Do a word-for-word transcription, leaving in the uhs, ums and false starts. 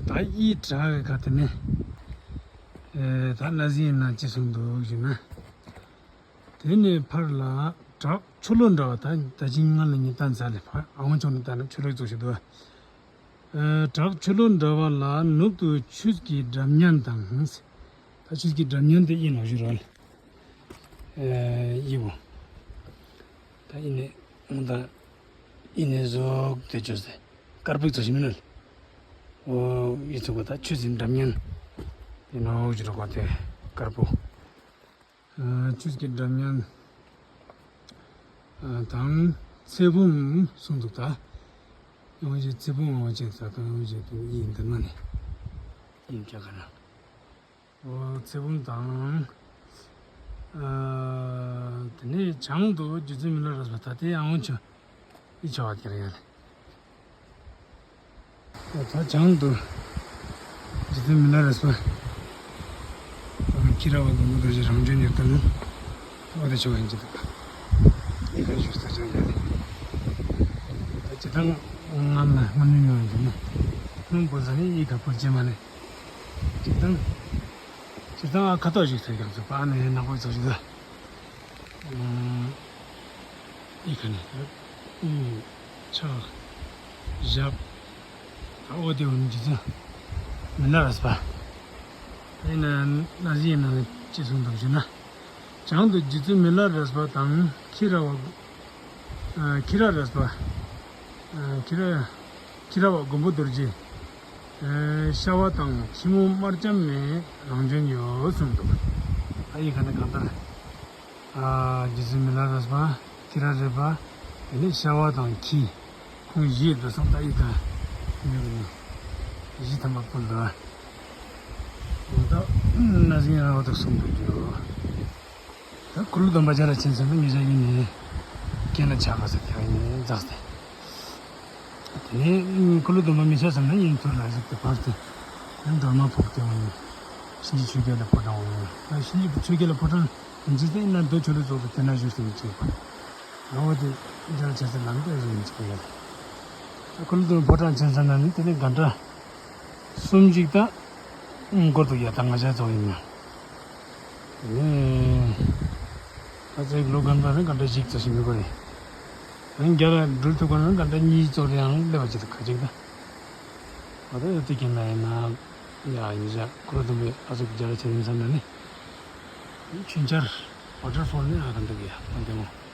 ད་ཡིག་དྲ་བའི་ཁ་དེ་ནས་ཨེ་ད་ན་ཟི་ཡིན་ན་ཅི་གསུངས་འདུག་ཞུ་ན། དེ་ནས་ཕར་ལ་བྲག་ཆུ་ལོ་འདྲ་བ། ད་ད་ཅིང་ང་ལ་ཉིན་གཏན་ཚ་ལས་ཕར་ཨ་ཝང་ཕྱོགས་ནས་ད་ནི་ཆུ་ལོ་ཚོགས་ཤིག་འདུག་ཨེ་བྲག་ཆུ་ལོ་འདྲ་བ་ལ་ནུབ་ཏུ་ཆུ་སྐྱེས་སྒྲ་སྙན་དང་། ད་ཆུ་སྐྱེས་སྒྲ་སྙན་དེ་ཡིན་ནོ་ཞུ་རོགས། ཨེ་ཡིན་བོ། ད་ཡིན་ནས་ང་ད་ཡིན་ནས་བཟོ་དེ་བཅོས་ཟེར། དཀར་པོའི་ཚོ་ཞིག་མིན་ནོ། འོ་ཡིན་ཚོ་གོ། ད་ཆུ་ཟིན་སྒྲ་སྙན་ཡིན་ནོ་ཞུ་རོགས་གོ། དེ་དཀར་པོ། ཨ་ཆུ་སྐྱེས་སྒྲ་སྙན་ཨ་དང་ཚེ་བུམ་གསུངས་འདུག་ད་ཡང་ཅིག་ཚེ་བུམ་ཡང་ཅིག་ད་ད་ཡང་ཅིག་ཏུ་ཡིན་འདི་མ་ནི་ཡིན་ཀྱང་ག་ན། འོ་ཚེ་བུམ་དང་། ཨ་དེ་ནས་བྱང་དུ་རྗེ་བཙུན་མི་ལ་རས་པ། ད་དེ་ཡང་ཆུ་ཡི་ཆ་བ་དེ་རེད་ཡ་ལེ། ད་བྱང་དུ་རྗེ་བཙུན་མི་ལ་རས་པ། ཁྱི་ར་བ་དགོན་པ་རྡོ་རྗེ་རང་བྱོན་ཡོད་དམ། འོ་དེ་ཆོ་ཡིན་གྱི་འདུག་ཨི་ཁ་ཞུ་ས་ཆོ་ཡ་ལེ། ད་ཅི་ཐང་ང་མ་ང་ནུས་ཡོང་ཡིན་ནི། སྣུམ་པོ་ཟ་ནི་ཨི་ཁ་ཕོར་ཅེ་མ་ནི། ཅི་ཐང་ཅི་ཐང་ཨ་ཁ་ཏོག་ཞིག་ཐོས་ཀྱང་ཚུགས་པ། ཨ་ནི་ནག་པོ་ཚོ་ཞིག་ད། ཨི་ཁ་ནས་ཨི་ཕྱག་བཞག་ཨོ་དེ་འོན་རྗེ་བཙུན་མི་ལ་རས་པ། ཨེ་ན་ན་ཟི་ཡིན་ན་ཅི་གསུངས་འདུག་ཞུ་ན། བྱང་དུ་རྗེ་བཙུན་མི་ལ་རས་པ་དང་ཁྱི་ར་བ། ཨ་ཁྱི་ར་རས་པ། ཨ་ཁྱི་ར་ཁྱི་ར་བ་མགོན་པོ་རྡོ་རྗེ། ཨ་ཤ་བ་དང་ཁྱི་མོ་དམར་འཇམ་མའི་རང་བྱོན་ཡོད་གསུངས་འདུག་ཨ་ཡིག་ག་ནས་གང་ལྟར། ཨ་རྗེ་བཙུན་མི་ལ་རས་པ། ཁྱི་ར་རས་པ། དེ་ནས་ཤ་བ་དང་ཁྱི། ཁོང་བཞི་འདུག་སོང་ད་ཡི་ད། མི་གི་ནི། བཞི་ཐམ་པ་ཕུལ་འདུག་འོ་ད་ན་ཟིན་ཡང་འོ་ད་གསུངས་འདུག་རྒྱུ། ད་ཀུ་ལུ་སྡོམ་པ་རྒྱ་ར་ཆེན་ཚང་མ་ཉེ་ཆར་ཡིན་ནི། རྐྱེན་ལ་ཆགས་པ་ཟེར་དེ་ཡིན་འཛག་སྟེ། དེ་ནས་ཀུ་ལུ་སྡོམ་པ་མི་ཆགས་བསམ་ན་ཡིན་ཐུར་ལ་ཟིག་ཏུ་བར་དུ། ཡང་སྒྲོལ་མ་ཕོག་སྟེ་འོང་། གཤིན་རྗེ་ཆོས་རྒྱལ་ལ་ཕོ་བྲང་འོང་། ད་གཤིན་རྗེ་ཆོས་རྒྱལ་ལ་ཕོ་བྲང་། འཇིག་རྟེན་ན་འདོད་ཆོས་ལ་རྫོགས་སུ་དེ་ན་བཞུགས་སུ་ཡིན་ཅིག་པ། ཨོ་དེ་འདྲ་བྱས་ས་ལམ་དེ་བཞིན་ཡིན་ཅིག་ཡོད། ཀུ་ལུ་སྡོམ་ཕོ་བྲང་ཆེན་ས་ན་ནི་དེ་ནས་ག་འདྲ་གསུམ་ཅིག་ད་འགོར་འདུག་ཡ། ད་ང་ཅག་ཚོ་ཡིན་ན་དེ་ནས་ཨ་ཙེ་ལོ་གམ་པ་ནི་ག་འདྲ་ཞིག་ཚོ་ཞིག་མི་དགོས་རེད། ཡང་རྒྱ་ལ་འགྲུལ་ཐུབ་པ་ན་ག་འདྲ་གཉིས་ཚོ་རེ་ཡང་སླེབས་པ་ཅིག་ད་ཁ་ཅིག་ད། ཨ་ད་ཡོད་དུས་ཀྱི་ན་ཡིན་ན་ཡ་ཡིན་བཞག་ཀུ་ལུ་སྡོམ་པའི་ཨ་ཟུག་རྒྱ་ལ་ཆེན་ས་ན་ནི་ཆུན་ཆར་ཝ་ཊར་ཕོལ་ནི་ཨ་ག་འདུག་ཡ་ད་འདི་མོ།